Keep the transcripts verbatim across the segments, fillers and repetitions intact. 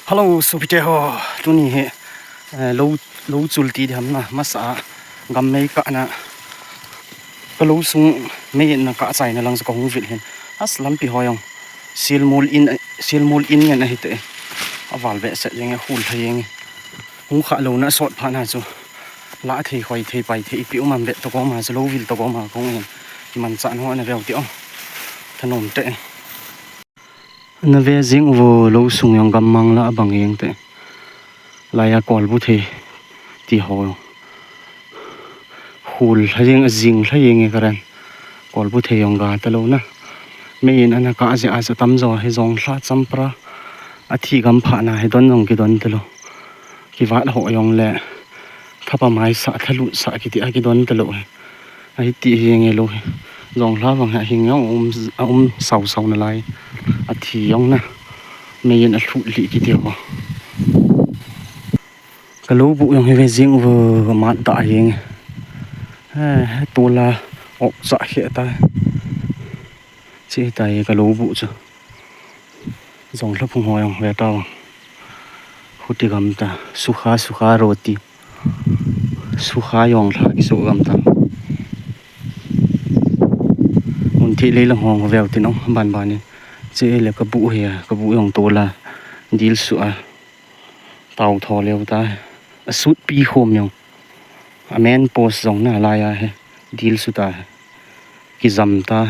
Hello, sopite ho. Tuni hi, eh, lou, lou chul ti diham na, masa a gam mei kahna. Ka lou sung mei in na kah chaina lang chu ka hung vil hin. As lampi ho jong. Silmul in, silmul in ngen ahi te. Aval ve set jeng e, hul thei jeng e. Hung kha lou na sot pha na chu. La thei, khoi thei, pai thei, ipi um am ve to ko ma chu lou vil to ko ma kong hin. Kiman cha no na veu ti o. Thanom te. Na ve jing uvo, lou sung jong gammang la abang jeng te. Laiya kolbu thei ti ho. Hul lha jeng, ajing lha jeng e karen. Kolbu thei jong ga ta lou na. Mei in ana kah jeh a chu tamjo hi jong lha champra. Athi gam pha na hi don jong kidon ta lou. Kivat ho jong le. Thapa mai sa, thalut sa kiti a kidon ta lou hi. Ahi ti hi nge lou hi. Jong lha vang hi hing jong um, a um sau sau na lai. Athi jong na. Mei in alhut li kiti ho. Ka lou bu jong hi ve jing uvo, mat ta jeng. Eh, tula ok cha khe ta. Chi ta e ka lou bu chu. Jong lha phung ho jong ve ta. Huti gam ta, sukha, sukha roti. Sukha jong lha kisu gam ta. Mun thei lei lang ho veu tin ong ban ban in. Che le ka bu hi a, ka bu jong tula. Dil su a. Tau tho leu ta. A sut pi khom jong. A men pos jong na laiya hi. Dil su ta. Kijam ta.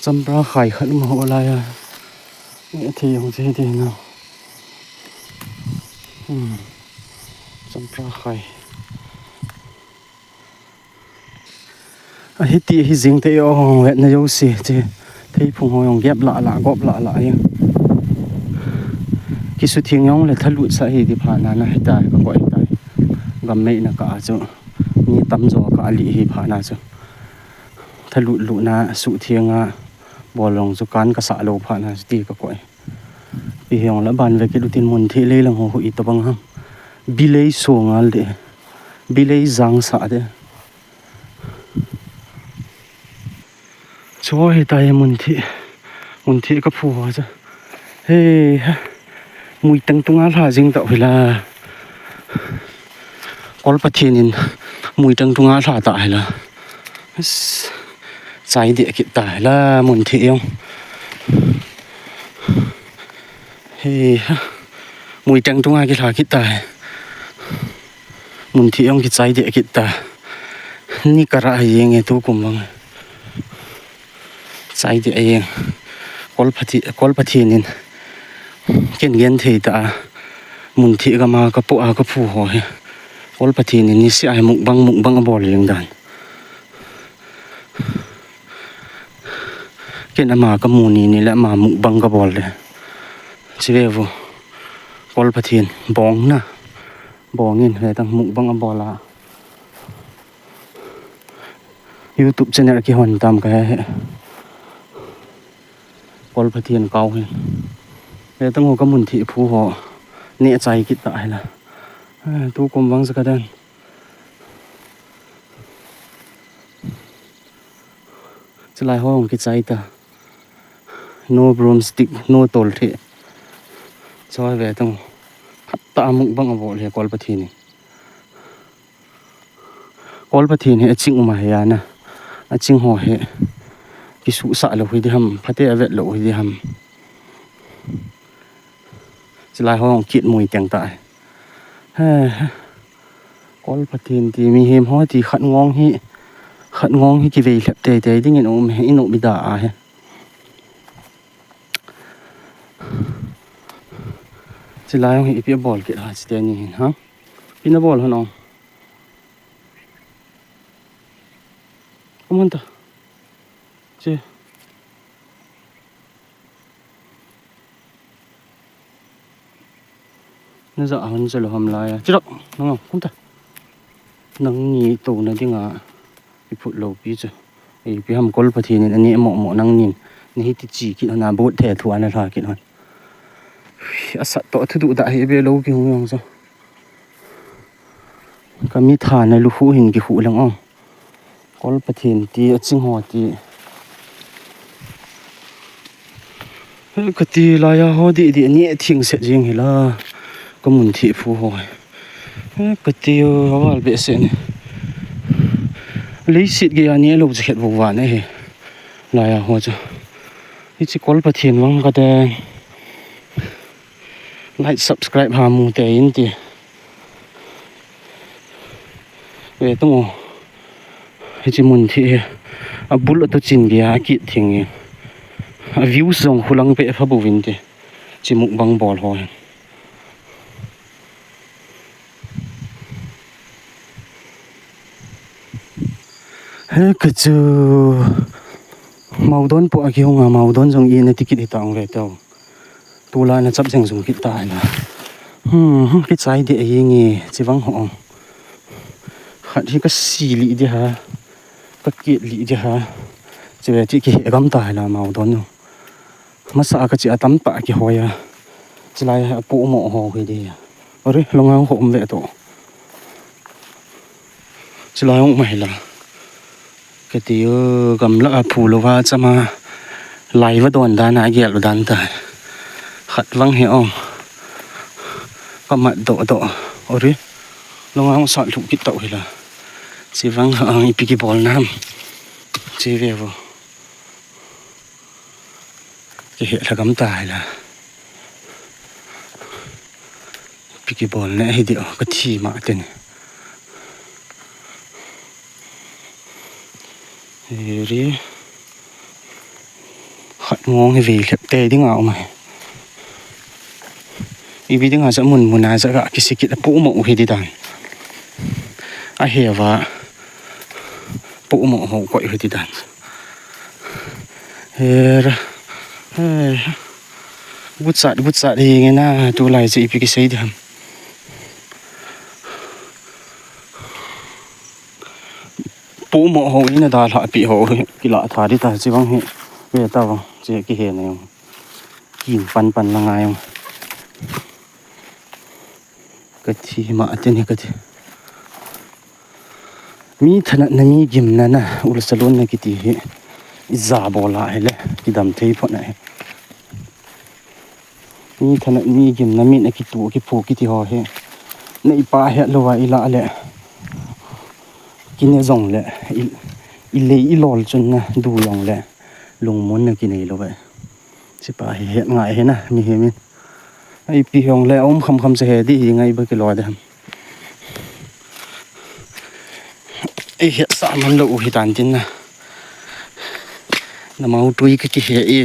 Champra khai khat um ho laiya. Nge thei jong che te na. Hmm. Champra khai. Ahi ti hi jing te o hong vet na jo si che. Thei phung ho jong gep la la, gop la la jeng. Kisu thing jong le thalut sa hi ti pha na na hi ta, ka koi ta. Gam mei na kah chu. Ni tamjo kah li hi pha na chu. Thalut lut na su thing a bol jong chu kan ka sa lou pha na chu ti ka koi. Pi hiong la ban ve kit utin mun thei lei lang ho hu i to bang ham. Bilei so ngal de. Bilei jang sa de. Chu hi ta e mun thei. Mun thei ka phu ho cha. He ha. Mui tang tunga lha jing ta hi la. Kol Pathen in mui tang tunga lha ta hi la. Chai de kit ta hi la mun thei jong. He ha. Mui tang tunga kilha kit ta hi. Mun thei jong kichai de kit ta. Ni ka ra hi jeng e tu kum bang. Chai de jeng. Kol Pathe-, Kol Pathen in. Ken gen thei ta a. Mun thei gam a ka pu a ka phu ho hi. Kol Pathen in ni si a hi mukbang, mukbang a bol jeng dan. Ken ama ka mu ni ni le ama mukbang ka bol le. Chi ve vo. Kol Pathen bong na. Bong in ve tang mukbang a bol a. YouTube channel ki hon tam ka he he. Kol Pathen kau hin. Ve tang ho ka mun thei phu ho. Ne chai kit ta hi la. Eh, tu kum bang sa ka dan. Chilai ho hong kichai ta. No broomstick, no tol thei. Choi ve tang. Khat ta mukbang a bol he Kol Pathen in. Kol Pathen hi a ching um a he a na. A ching ho hi. Kisu sa lou hi di ham. Phate a vet lou hi di ham. Chilai ho hong kit mui teng ta. He, he. Kol Pathen ti mihem ho ti khat ngong hi, khat ngong hi kivei lhep tei tei ding in um hi, in um i da a hi. Chilai jong hi ipi bol kit ha, chite ni hin ha. Pi na bol hon ong. Come on ta. Che. Na ja hon che lo ham lai a. Chirak, nang kum ta. Nang ni to na ding a. I phut lo pi chu. Ei pi ham Kol Pathen in ani mo mo nang nin. Ni hi ti chi kit hon a bot the thu ana lha kit hon. A sat to thu du da hi be lo ki hung yong so. Ka mi tha na lu hu hin ki hu lang ong. Kol Pathen ti a ching ho ti. Kati laiya ho di di ni thing set jing hila. Kamun thi phu ho. Kati aval behseh ni. Leiset geiya ni lo chi khet vo va ne he. Laiya ho chu. Hichi kol Pathen vang kate. Like, subscribe ha mu te in ti. Ve tung o. Hichi mun thi hi. Abul atu chin geiya akit thing e. A views jong khulang pe pha buvin ti. Chi mukbang bol ho hi. He kachu. Maudon po a kihung a, maudon jong i na tikit hi tang ve tau. Tula na chap jeng jong kit ta na. Hmm, kichai de a nge, chi vang ho. Khat hi ka si li de ha. Ka kit li de ha. Chi ve ti kihe gam ta la maudon. Masa ka chi atam pa kihoi a. Chilai a pu mo ho hi de. Ore, longang ho um ve to. Chilai ong mai la. Kati o gamla a phu lova chama. Lai va don dan a gel dan ta. Khat vang he ong. Ka mat do do. Ore. Longang sa lu kit tau hi la. Chi vang ha ang ipi kibol nam. Chi ve vo. Kihe lhagam ta hi la. Ipi kibol ne hi di o ka thi ma te ni. Hiri. Khat ngong hi ve lhep te ding a um a hi. Ipi ding a cha mun mun a cha ka kisi kit a pu mo u hi di dan. A he va. Pu mo ho koi hi di dan. Her. Hey. Guchat, guchat hi nge na tu lai chi ipi kisei di ham. Pu mo ho ina da la pi ho kila tha di ta chi vang hi. Ve ta vang chi kihe na yong. Kin pan pan la ngai yong. Ka thi ma te ni ka thi. Mi thanat na mi gimna na ulsa lon na kiti hi. I ja bol a hi le kidam thei phot na hi. Mi thanat mi gimna mi na kitu kipu kiti ho hi. Na i pa he lo va i la le. Kine jong le i, i lei i lol chun na du jong le lungmon na kinei lo ve. Chi pa hi het ngai hi na mi hi min. Ai pi hong le um kham kham se he di hi ngai ba kilo de ham. Ei hetsah man lou u hitan tin na. Na mau tui ka kihe e,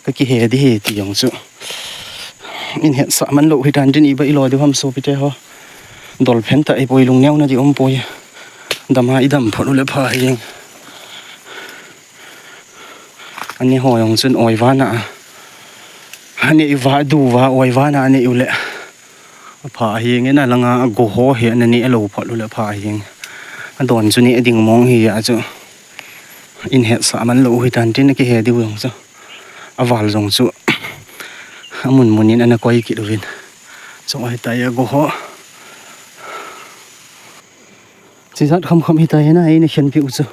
ka kihe di hi ti jong chu. In hetsah man lou u hitan tin iba ilo diu ham sopite ho. Dol phen ta ipoi lungneo na di um poi. Dam a idam phot u le pha hi jeng. Ani ho jong chun oi vana. Ani va du va oi vana ani u le. Apha hi nge na langa go ho hi na ni lo phot u le pha hi. Adon chu ni ding mong hi a chu. In hetsah man lou u hitan tin kihe diu jong chu. Aval jong chu. Amun mun in ana koi kit uvin. Chu hitai a go ho. Chi jat kham kham hitai na, ei na khen pi u chu.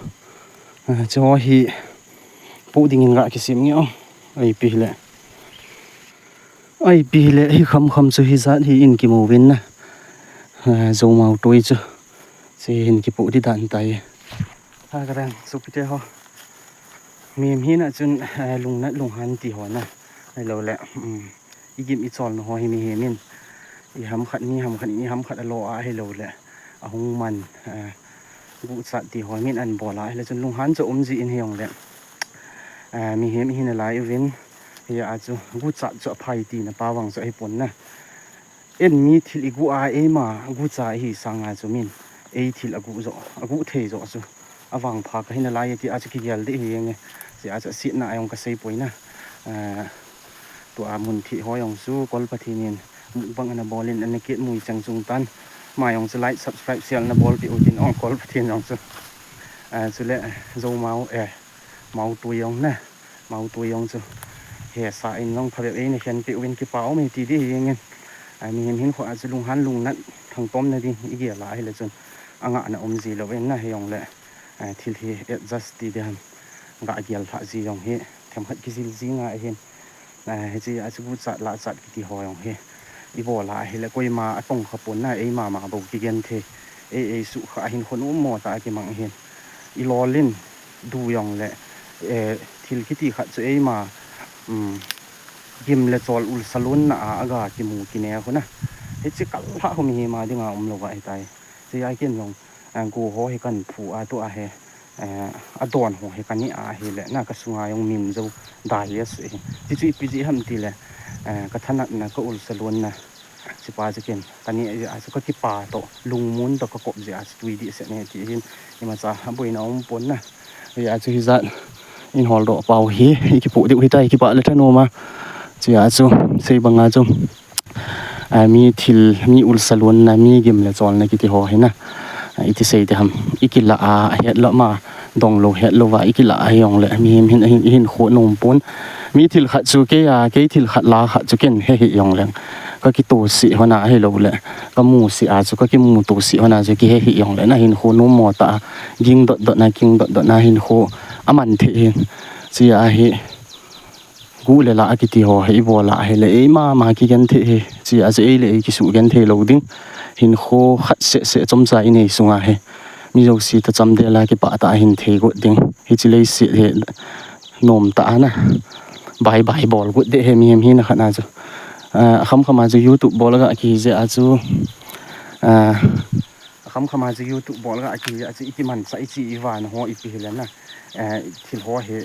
A, chu hi pu ding in ga kisim nge o. Ai pi le. Ai pi le hi kham kham chu hi jat hi in kimu vin na. A, zo mau tui chu. Chi hin kipu di dan tai. Ha ka rang chu pi te ho. Mi mi na chun, a, lung na lung han ti ho na. Ai lo le. Um. I gim i chol na ho hi mihem in i ham khat, mi ham khat, i ham khat a lo a hi lo le a hung man, eh, guchat ti ho min an bol a hi le chun lunghan chu um ji in hi jong le, eh, mihem hi na lai uvin hi a chu guchat chu a phai ti na pa vang chu ahi pon na. En mi thil i gu a eima gucha hi sanga chu min ei thil a gu jo, a gu thei jo chu. Avangpha ka hina lai ti a chu kigel di hi nge. Chi a chu sitna a jong ka sei poi na. Eh, tua mun thi ho jong chu Kol Pathen in mukbang ana bol in ana kit mui chang chung tan. Ma jong chu like, subscribe, share na bol pi u tin ong Kol Pathen jong chu. Eh, chule, eh, zo mau, eh, mau tui jong na. Mau tui jong chu. He sa in jong pha be ei na khen pi u in kipa um e ti di hi nge. Eh, mihem hin kho a chu lunghan lungnat thangtom na di i gel a hi le chun. Anga na um ji lo in na hi jong le. Eh, thil hi adjust ti di ham. Ga gel lha ji jong hi themkhat kijil ji ngai hin. Hiche a chu guchat lachat kiti ho jong hi ibol a ahile koima atong kha pon na, eima ma bou kigenthei, ei, ei sukha hin khonung mo ta a kimang hin. Ilolin du jongle, eh, thil kiti khat chu eima, um, gim le chol ulsa lonna a aga kimu kine khu na. Hiche kal lha khu mihem a dinga umlou ahitai. Hiche a ken jong, eh, go ho hi kan phu a tu ahi, eh, adon ho hi kane a ahile na kasunga jong min jou dai ase hi. Hichu ipi jeh ham tile, eh, kathanatna, kaulsa lonna, hichepa chu ken kane jeh a chu kakipa toh, lungmon toh kakop jeh a chu tui dih set ne ti hin, imacha aboina um pon na. Hijeh a chu hijat in holdoh pau hi ikipoh diu hitai, kipah le thanom a. Hichea chu sei banga chu, ah, mi thil, mi ulsa lonna, mi gim le cholna kiti ho hi na, ah, iti sei diham, ikilah a, ahetlou ma, donglou hetlouva ikilah a hijongle mihem hin, hin, ihin khoh nom pon. Mi thil khat chu kei a, kei thil khat la khat chu ken he hih jongleng, kakitosih hon a ahiloule kamusih a chu, kakimuto sih hon a chu kihe hih jongle na hin khoh nom mo ta a, ging dotdot na, ging dotdot na hin khoh aman thei hin. Hichea hi gu le la akiti ho hi ibol a ahile eima ma kigenthei hi. Hichea chu ei le ei kisuh genthei lou ding. Hinkho khat seh seh chomcha inei sunga hi mi jouse toh chamdel a kipah tah a hin thei got ding. Hiche leiset hi nomtah a na bye bye bol got ding hi mihem hina khat na chu. Ah, akhamkham a chu YouTube bol aga kihi jeh a chu, ah, akhamkham a chu YouTube bol aga kihi jeh a chu ikimanchah, iche ivana ho ipi hile na, eh, thil ho hi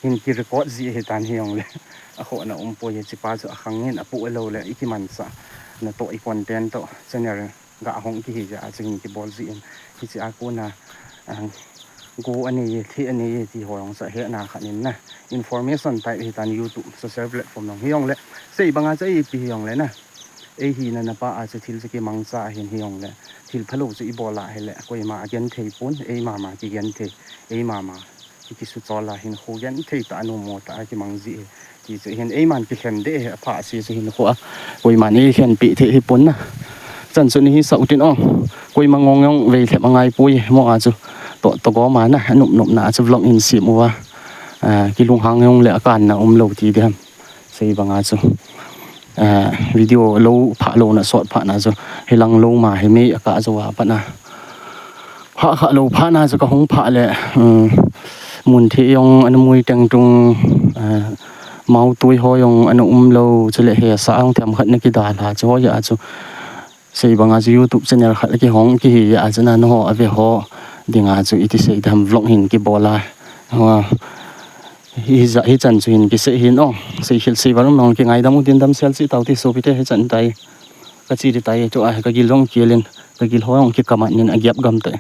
hin kirecord ji ahitan hijongle akhohna umpoi, hichepa chu akhang in apoh loule ikimanchah natoh, icontent toh channel ga hong kihi jeh a chu hin kibol ji in. Hichea kona, ah, go anei e, thei anei e ti ho jong chu ahetna khat in na, information type ahitan, YouTube social platform jong hijongle, sei banga chu ipi hijongle na, ei hina napa a chu thil chu kimangcha ahin hijongle, thil phalou chu ibol a ahile koima agenthei pon, eima ma kigenthei, eima ma kisuchol a hinkho genthei tah a, nom mo tah a kimang ji hi. Ti chu hin eiman kilhen ding hi, apha se chu hinkho a koiman eilhenpeh thei hipon na. Chan chu nahisah utin o, koima ngong jong veilhep angaipoi, mo a chu toh, toh gom a na, anop nopna a chu vlog hin sem uva, ah, kilunghang jongle akanna umlou ti diham. Sei banga chu, ah, video lou phah louna sot phatna chu, hilang lou ma hi mei akah jou a pat na, hahkha lou phatna chu kahung phah le, um, muntheh jong ana mui teng tung, ah, mautui ho jong ana umlou, chule hesa jong themkhat na kidalha chu, hoi a chu sei banga chu YouTube channel khat akihong kihi a chu na, nangho ave ho dinga chu iti sei diham, vlog hin kibol a, hijat hichan chu hin kisei hin o, seikhel seival um jong kingaidam utin, damsel cheh taute sopite, hichan tai, kache ding tai, tua kagil jong kiel in, kagil ho jong kikam in, agep gam tai.